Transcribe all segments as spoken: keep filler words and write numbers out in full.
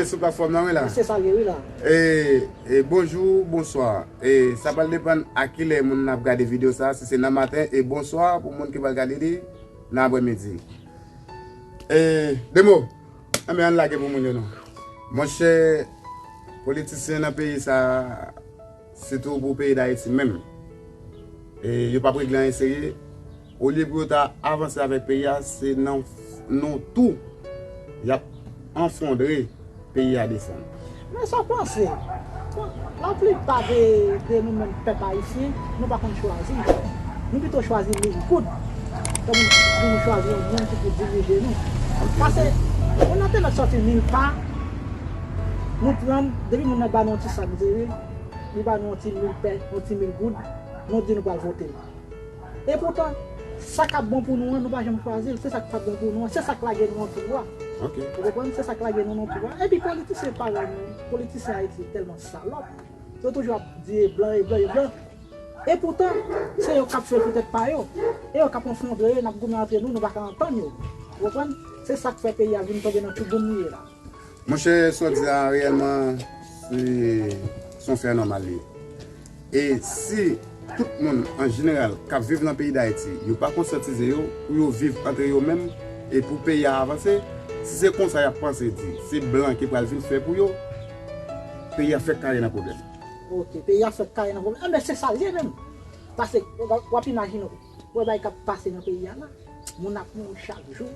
Sou platfòm nan, wi la. Se sa l ye, wi la. E, e bonjou, bonswa. E sa pral depann a kilè moun nan ap gade videyo sa, si se nan maten, e bonswa pou moun ki pral gade li nan aprèmidi. E, de mo. Anben, ann lage pou moun yo non. Monchè, politisyen nan peyi sa, sitou pou peyi Dayiti menm, e yo p ap regle anyen serye. Olye pou yo ta avanse avèk peyi a, se nan non tou y ap anfondre peyi a desann. Men sa w panse? Bon, laplipa de, de nou menm pèp ayisyen, nou pa konn chwazi. Nou pito chwazi mil goud. Kòm pou nou chwazi yon moun ki pou dirije nou. Paske, moun nan te mèt sòti nil pa, nou pran, depi moun nan ba nou yon ti sa nou te ye, li ba nou yon ti mil pè, yon ti mil goud, nou di nou pral vote l. E poutan, sa k ap bon pou nou an, nou pa janm chwazi l. Se sa k pa t bon pou nou an, se sa k lage nou nan tou a. Ou konprann? Se sa k lage nou nan tou a. Epi politisyen parèy nou, politisyen Ayiti tèlman salòp. Yo toujou ap di e blan, e blan, e blan. E poutan, se yo k ap fè l pou tèt pa yo. E yo k ap anfondre yo, n ap goumen antre nou, nou pa ka antann yo. Ou konprann? Se sa k fè peyi a vin tonbe nan tchouboum li ye la. Monchè, sa w di a reyèlman, se, se yon fè nòmal li ye. E si tout moun an jeneral k ap viv nan peyi Dayiti, yo pa konsyantize yo pou yo viv antre yo menm e pou peyi a avanse, si se konsa y ap panse di se blan ki pral vin fè pou yo, peyi a fèk kare nan pwoblèm. Ok, peyi a fèk kare nan pwoblèm. Enben, se sa l ye menm. Paske, w ap, w ap imajine w, w wè bagay k ap pase nan peyi a la. Moun ap mouri chak jou.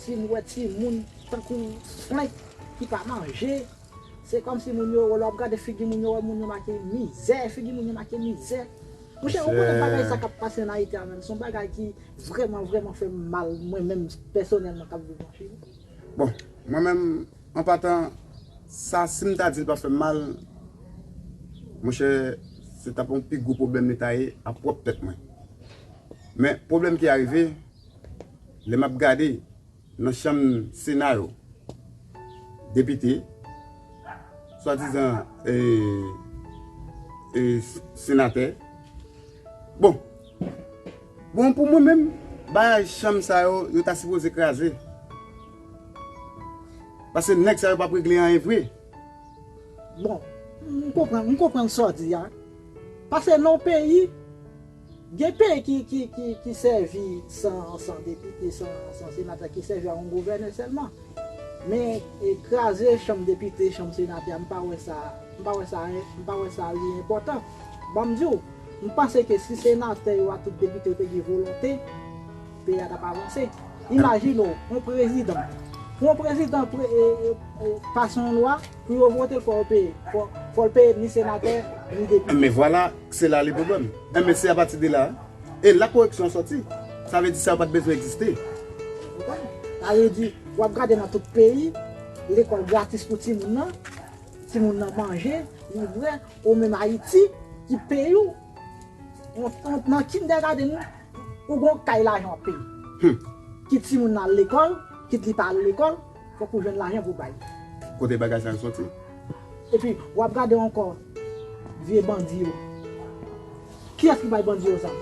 Timoun, wè timoun tankou frenk ki pa manje. Se kòmsi moun yo, lè w ap gade figi moun yo, wè moun yo make mizè, figi moun yo make mizè. Monchè, ou konnen bagay sa k ap pase an Ayiti a menm, se yon bagay ki vrèman, vrèman fè m mal, mwen menm, pèsonèlman, k ap viv nan Chili. Bon, mwen menm, an patan, sa, si m ta di l pa fè m mal, monchè, se t ap yon pi gwo pwoblèm li ta ye a pwòp tèt mwen. Men, pwoblèm ki arive, lè m ap gade, nan chanm Sena yo, depite, swadizan, e, e, senatè. Bon, bon, pou mwen menm, bagay chanm sa yo, yo ta sipoze kraze. Paske nèg sa yo p ap regle anyen vre. Bon, m konprann, m konprann sa w di a. Paske nan yon peyi, gen peyi ki, ki, ki, ki sèvi san, san depite, san, san senatè, ki sèvi a yon gouvènè sèlman. Men, e, kraze chanm depite, chanm senatè, m pa wè sa, m pa wè sa, m pa wè sa li enpòtan. Ban m di w, m panse ke si senatè yo ak tout depite yo te gen volonte, peyi a t ap avanse. Imajine w, yon prezidan. Pou yon prezidan pre, e, e, e, pase yon lwa, pou yo vote l, fò yo peye. Fò, fò l peye ni senatè, ni depite. Men vwala, se la le pwoblèm. Enben, se apati de la, e la koreksyon an sòti. Sa vle di sa yo pa t bezwen egziste. Ou konprann? Sa vle di, w ap gade nan tout peyi, lekòl gratis pou timoun nan, timoun nan manje, livrè, ou menm Ayiti, ki peyi w, ou, ou nan kindergarten, ou gon kay lajan w ap peye. Kit timoun nan al lekòl, kit li pa al lekòl, fòk ou jwenn lajan pou bay. Kote bagay sa yo sòti? Epi, w ap gade ankò vye bandi yo. Kiyès ki bay bandi yo zam?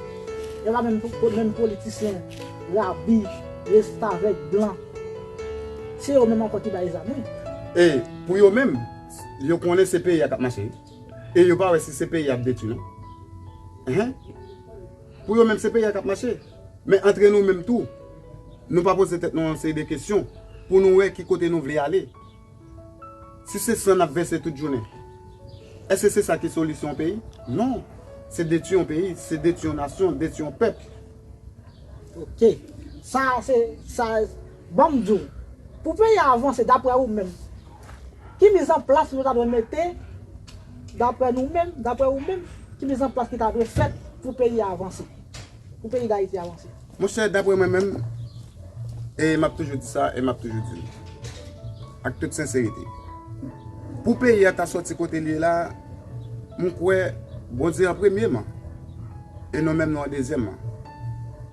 E pa menm, menm politisyen, rabi, restavèk, blan. Se yo menm ankò ki bay zam, wi. E pou yo menm, yo konnen se peyi a k ap mache. E yo pa wè si se peyi a ap detwi, non. Enhen. Pou yo menm, se peyi a k ap mache. Men antre nou menm tou, nou pa poze tèt nou yon seri de kesyon pou nou wè ki kote nou vle ale. Si se san n ap vèse tout jounen, èske se sa ki solisyon yon peyi? Non. Se detwi yon peyi, se detwi yon nasyon, detwi yon pèp. Ok. Sa, se, sa, ban m di w. Pou peyi a avanse, daprè ou menm, ki mizanplas nou ta dwe mete, daprè nou menm, daprè ou menm, ki mizanplas ki ta dwe fèt pou peyi a avanse? Pou peyi Dayiti avanse? Monchè, daprè mwen menm, e m ap toujou di sa, e m ap toujou di l, ak tout senserite, pou peyi a ta sòti kote l ye la, m kwè Bondye an premyeman, e nou menm nou an dezyèmman.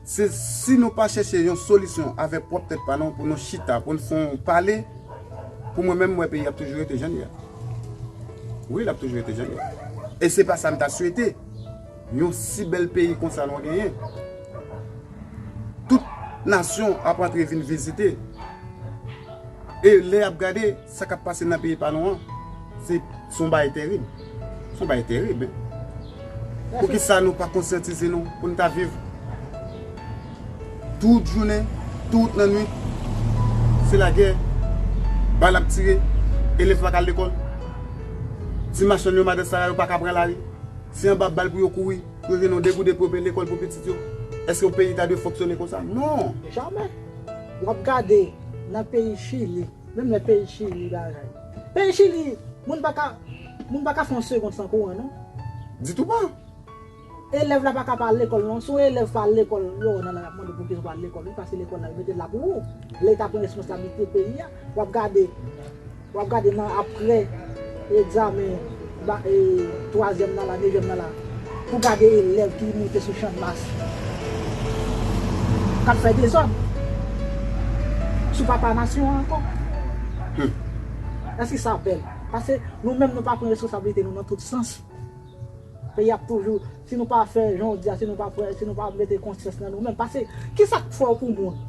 Se si nou pa chèche yon solisyon avèk pwòp tèt pa nou, pou nou chita, pou n fè yon pale, pou mwen menm, m wè peyi a ap toujou rete jan l ye a. Wi, l ap toujou rete jan l ye a. E se pa sa m ta swete. Yon si bèl peyi konsa nou genyen. Tout nasyon ap antre vin vizite. E lè y ap gade sa k ap pase nan peyi pa nou an, se, se yon bagay terib. Se yon bagay terib, men. Poukisa nou pa konsyantize nou pou n ta viv? Tout jounen, tout lannwit, se lagè, bal ap tire, elèv pa ka al lekòl. Ti machann yo, madan sa yo pa ka pran lari. Se anba bal pou yo kouri, pou yo jwenn yon degouden pou yo peye lekòl pou pitit yo. Èske yon peyi ta dwe fonksyone konsa? Non! Jamè. W ap gade nan peyi Chili, menm lè peyi Chili bagay. Peyi Chili, moun pa ka, moun pa ka fè yon segonn san kouran, non. Ditou pa. Elèv la pa ka pa al lekòl, non. Si yon elèv pa al lekòl, yo nan la y ap mande poukisa w pa al lekòl, wi, paske lekòl la, yo mete l la pou ou. Leta pran responsablite peyi a. W ap gade, w ap gade nan apre egzamen ba, e, twazyèm nan la, nevyèm nan la, pou gade elèv ki moute sou Channmas k ap fè dezòd sou papa nasyon an ankò. Hmm. Èske sa bèl? Paske nou menm nou pa pran responsablite nou nan tout sans. Peyi ap toujou, si nou pa fè jan w di a, si nou pa pran, si nou pa mete konsyans nan nou menm. Paske, kisa k fè w pou moun?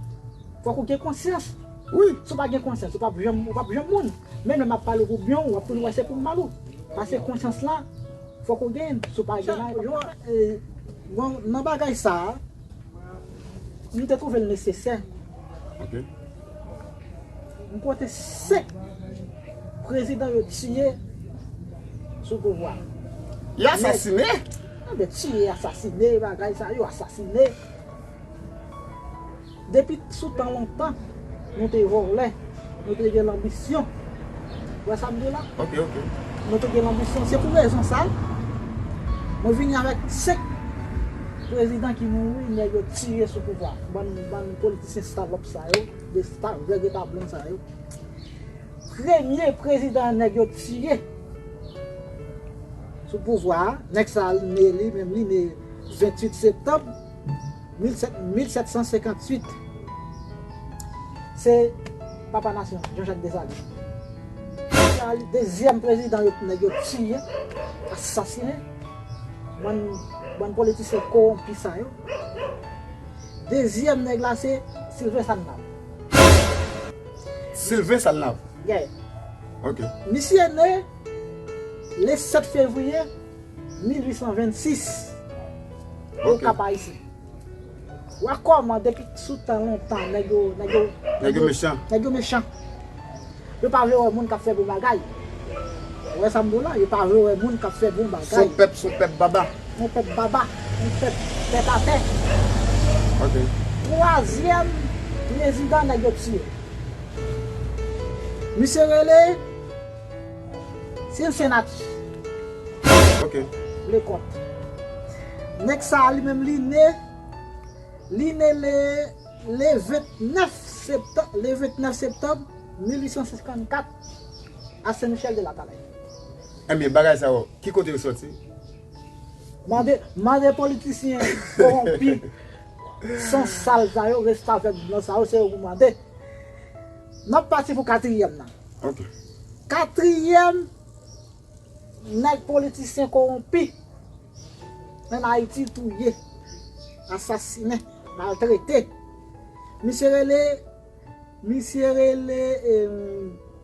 Fòk ou gen konsyans. Wi. Si w pa gen konsyans, ou p ap janm, ou p ap janm moun. Menm lè m ap pale w pou byen w, w ap toujou wè se pou mal ou. Paske konsyans la, fòk ou gen, si w pa gen la, e, bon, nan bagay sa a, m te twouve l nesesè. Ok. M konte senk prezidan yo tiye sou pouvwa. Yo asasine? Anben, tiye, asasine, bagay sa, yo asasine. Depi sou tan lontan, nou te vòlè, nou te gen lanbisyon. Ou wè sa m di w la? Ok, ok. Nou te gen lanbisyon. Se pou rezon sa, mwen vini avèk senk prezidan ki mouri, nèg yo tiye sou pouvwa. Bann, bann politisyen salòp sa yo, de star vèg eta blan sa yo. Premye prezidan nèg yo tiye sou pouvwa a, nèg sa a ne li menm, li ne venntuit septanm mil sèt, mil sèt san senkantuit. Se papa nasyon, Jean-Jacques Dessalines. Dezyèm prezidan yo, nèg yo tiye, asasinen, bann, bann politisyen kowonpi sa yo. Dezyèm nèg la se Sylvain Salnav. Sylvain Salnav? Yeah. Ok. Misye ne le sèt fevriye mil uit san vennsis. Ok. Okap Ayiti. Wè kòman depi sou tan lontan nèg yo, nèg yo, nèg yo mechan. Nèg yo mechan. Yo pa vle wè moun k ap fè bon bagay. Ou wè sa m di w la? Yo pa vle wè moun k ap fè bon bagay. Se yon pèp, se yon pèp baba. Yon pèp baba. Yon pèp tèt atè. Ok. Twazyèm prezidan nèg yo tiye. Misye rele Cincinnatus. Ok. Leconte. Nèg sa a li menm li ne, li ne le, le vennèf septanm, le vennèf septanm mil uit san senkannkat a Sen Michèl de Latalay. Ebyen, bagay sa yo, ki kote yo sòti? Mande, mande politisyen kowonpi, san sal sa yo, restavèk blan sa yo, se yo pou mande. N ap pati pou katriyèm nan. Ok. Katriyèm nèg politisyen kowonpi ann Ayiti touye, asasinen, maltrete. Misye rele, misye rele, em,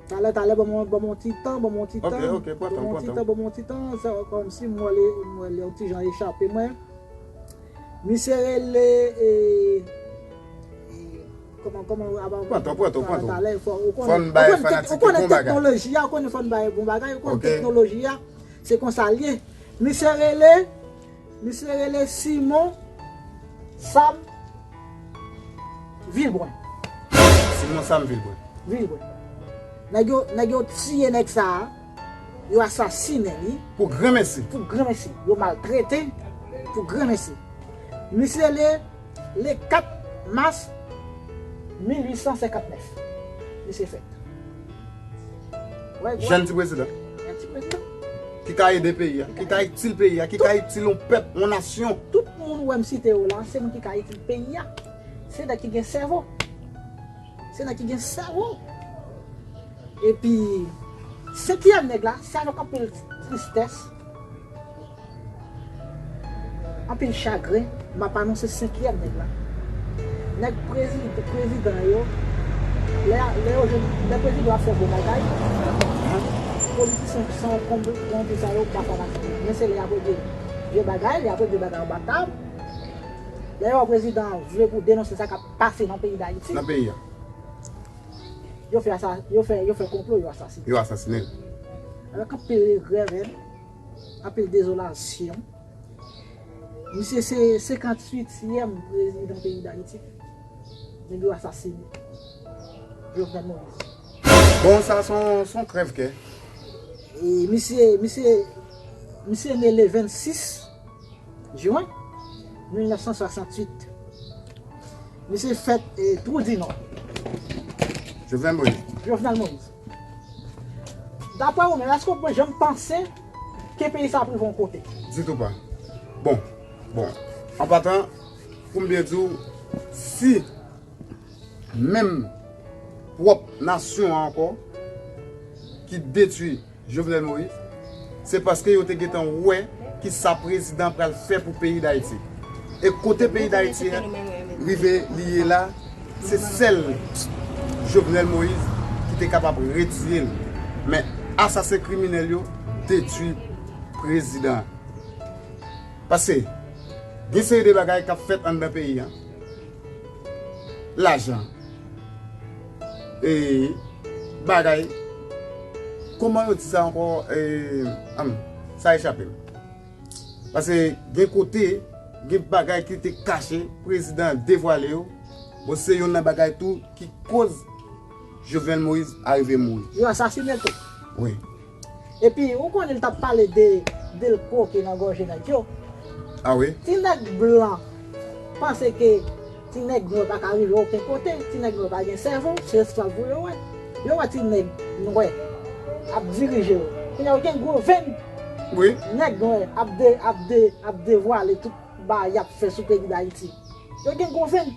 talè, talè, ban mwen, ban mwen yon ti tan, ban mwen yon ti tan, ok, ok, pran tan, ban mwen yon ti tan, ban mwen yon ti tan, se kòmsi m wè li, m wè li yon ti jan echape mwen. Misye rele, e, e, kòman, kòman, aba, pran tan, pran tan, pran tan. Talè, fò, ou konnen, fò n bay fanatik yo bon bagay. Ou konnen teknoloji a, ou konnen fò n bay bon bagay, ou konnen teknoloji a, se konsa l ye. Misye rele, misye rele Simon Sam Vilbrun. Simon Sam Vilbrun. Vilbrun. Nèg yo, nèg yo tiye nèg sa a. Yo asasinen li. Pou granmesi. Pou granmesi. Yo maltrete pou granmesi. Misye le, le kat mas mil uit san senkantnèf. Misye fèt. Wè, wè. Jèn ti prezidan. Jèn ti prezidan. Ki ka ede peyi a, ki ka itil peyi a, ki ka itil yon pèp, yon nasyon. Tout moun ou wè m site yo la, se moun ki ka itil peyi a. Se nèg ki gen sèvo. Se nèg ki gen sèvo. Epi, senkyèm nèg la, se avèk anpil tristès, anpil chagren, m ap anonse senkyèm nèg la. Nèg prezi-, prezidan yo, Lè, lè yo jwenn, lè prezidan ap fè bon bagay, politisyen san konprann sa yo pa fanatik. Men se lè y ap regle vye bagay, lè y ap regle bagay anba tab. Lè yo wè prezidan an vle pou denonse sa k ap pase nan peyi Dayiti, nan peyi a, yo fè asa, yo fè, yo fè konplo, yo asasine. Yo asasine l. Avèk anpil regrè, men, anpil dezolasyon. Misye se senkantuityèm prezidan peyi Dayiti. Nèg yo asasine Jovenel Moïse. Bon, sa se yon, se yon krèvkè. E misye, misye, misye ne le vennsis jen mil nèf san swasantuit. Misye fèt, e, Twou di Nò. Jovenel Moïse. Jovenel Moïse. Daprè ou menm, èske w janm panse ke peyi sa ap rive yon kote? Ditou pa. Bon, bon. An patan, pou m byen di w, si menm pwòp nasyon an ankò ki detwi Jovenel Moïse, se paske yo te gentan wè ki sa prezidan pral fè pou peyi Dayiti. E kote peyi Dayiti a rive li ye la, se sèl Jovenel Moïse ki te kapab retire l. Men asasen kriminèl yo detwi prezidan. Paske gen seri de bagay k ap fèt anndan peyi a. Lajan. E bagay, kòman yo di sa ankò? E, anm, sa echape m. Paske gen kote, gen bagay ki te kache, prezidan devwale yo. Bon, se youn nan bagay tou ki koz Jovenel Moïse arive mouri. Yo asasine l tou. Wi. Epi, ou konnen l t ap pale de, de l kwoke nan gòje nèg yo. A wi? Ti nèg blan panse ke ti nèg nwè pa ka rive okenn kote, ti nèg nwè pa gen sèvo, se esklav pou yo wè. Yo wè ti nèg nwè ap dirije yo. Kounye a, yo gen gwo venn. Wi. Nèg nwè ap de, ap de, ap devwale tout bagay y ap fè sou peyi Dayiti. Yo gen gwo venn.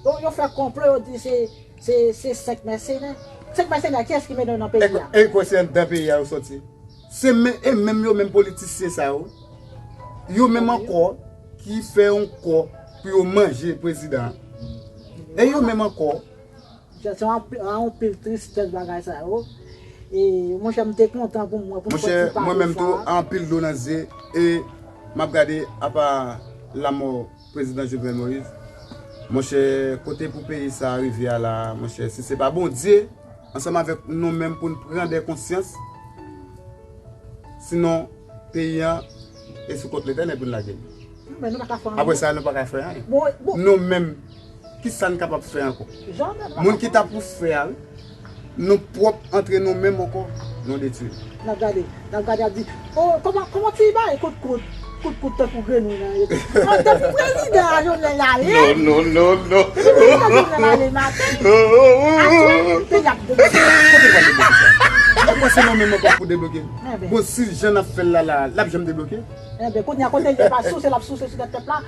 Yo, yo fè konplo, yo di se, se, se senk mèsenè. Senk mèsenè, kiyès ki mennen yo nan peyi a? E kwè se anndan peyi a yo soti. Se men, e menm yo menm politisyen sa yo, yo menm ankò ki fè yon kò pou yo manje prezidan an. E yo menm ankò. Se yon anpi-, yon anpil tristès bagay sa yo. E, monchè, m te kontan pou mwen, pou m fè ti pale sa. Monchè, mwen menm tou, anpil dlo nan zye, e m ap gade apa lanmò prezidan Jovenel Moïse. Monchè, kote pou peyi sa a rive a la, monchè, si se pa Bondye, ansanm avèk nou menm pou n pran de konsyans, sinon peyi an e sou kont Letènèl pou n lage l. Men nou pa ka fè anyen. Apre sa, nou pa ka fè anyen. Bon, bon. Nou menm, ki sa n kapab fè ankò? Janm, nou pa ka fè anyen. Moun ki ta pou fè a, wi. Nou pwòp antre nou menm ankò, nou detwi. N ap gade, n ap gade, ap di, "Oh, kòman, kòman ti bay kout kout, kout kout tankou grenn wi nan yo?" Oh, depi prezidan a Jovenel ale. Non, non, non, non. Depi prezidan Jovenel ale maten, aswè, peyi ap debloke. Kote l pral debloke sa? Ou kwè se nou menm ankò pou debloke? Enben. Bon, si jan n ap fè l la, la, l ap janm debloke? Enben, kounye a kote l ye pa souse, l ap souse sou tèt pèp la.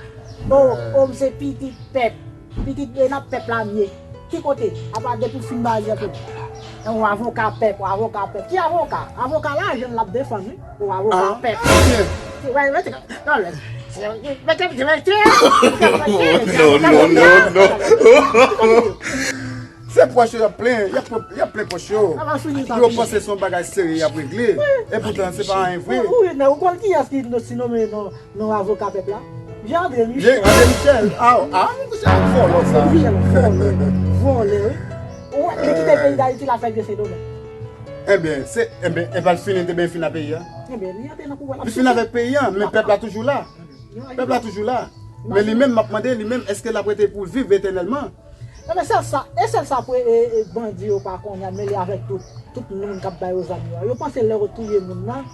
Oh, oh, m se pitit pèp. Pitit Benap pèp la m ye. Ki kote? Apa depi w fin ba li anpil. Yon avoka pèp, yon avoka pèp. Ki avoka? Avoka lajan l ap defann, wi. Yon avoka pèp. Mete, mete, mete, mete. Non, non, non, non. Se pòch yo y ap plen, y ap, y ap plen pòch yo. Yo panse se yon bagay serye y ap regle. Epoutan, se pa anyen vre. Ou, ou, ou, ou konn kiyès ki sinomen non? Non, avoka pèp la. Jean André Michel. Jean André Michel. Ah, ah, Michel vòlè sa. Michel vòlè. Vòlè, wi. Ou wè, li kite peyi Dayiti, l al fè vye Sendomeng. Enben, se, enben, enben, l fin, li te byen fin a peyi a. Enben, li antre nan pouvwa, l ap souse. Li fin avèk peyi a, men pèp la toujou la. Pèp la toujou la. Men li menm, m ap mande li menm, èske l ap rete pou l viv etènèlman? Enben, sèl sa, e sèl sa pou e, e, bandi yo pa konnen, men li avèk tout, tout moun k ap ba yo zam yo a. Yo panse lè yo touye moun nan,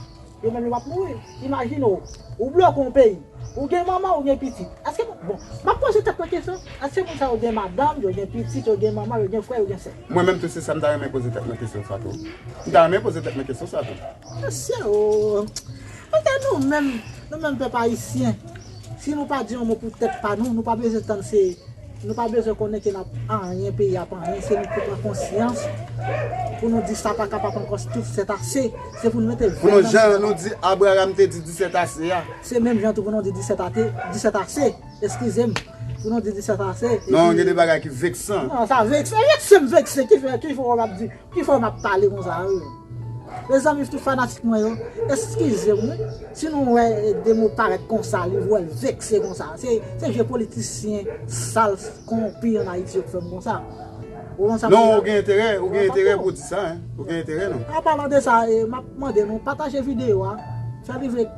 yo menm yo p ap mouri. Imajine w, ou bloke yon peyi, ou gen manman, ou gen pitit. Èske, bon, m ap poze tèt mwen kesyon, èske moun sa yo gen madanm, yo gen pitit, yo gen manman, yo gen frè, yo gen sè? Mwen menm tou, se sa m ta renmen poze tèt mwen kesyon sa tou. M ta renmen poze tèt mwen kesyon sa tou. Mesye, o, paske nou menm, nou menm pèp ayisyen, si nou pa di yon mo pou tèt pa nou, nou pa bezwen tann se Nou pa bezwen konnen ke n ap anyen, peyi ap anyen, se nou ki pran konsyans pou nou di sa pa kapab ankò, tout sètase. Se pou nou mete venn nan men nou. Pou nou, jan nou di Abraram te di disètase a. Se menm jan tou pou nou di disètate, disètase, eskize m. Pou nou di, di sa, sa se. Non, gen de bagay ki veksan. Non, sa vekse. Vekse m vekse. Ki fè, ki fè w ap di, ki fè w ap pale konsa, wi. Mezanmi, tout fanatik mwen yo, eskize m, wi. Si nou wè de mo parèt konsa, li wè l vekse konsa. Se, se je politisyen sal, konwonpi an Ayiti yo k fè m konsa. Non, ou gen enterè, ou gen enterè pou di sa, hein. Ou gen enterè, non. An palan de sa, m ap mande nou pataje videyo a, fè rive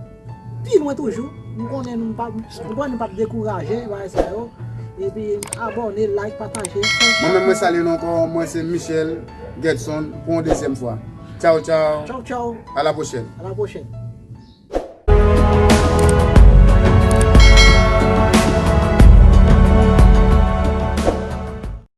pi lwen toujou. M konnen nou pa, m konnen nou p ap dekouraje bagay sa yo. Epi abòne, like, pataje. Mwen menm mwen salye nou ankò, mwen se Michel Gedson pou yon dezyèm fwa. Tchao, tchao. Tchao, tchao. À la prochaine. À la prochaine.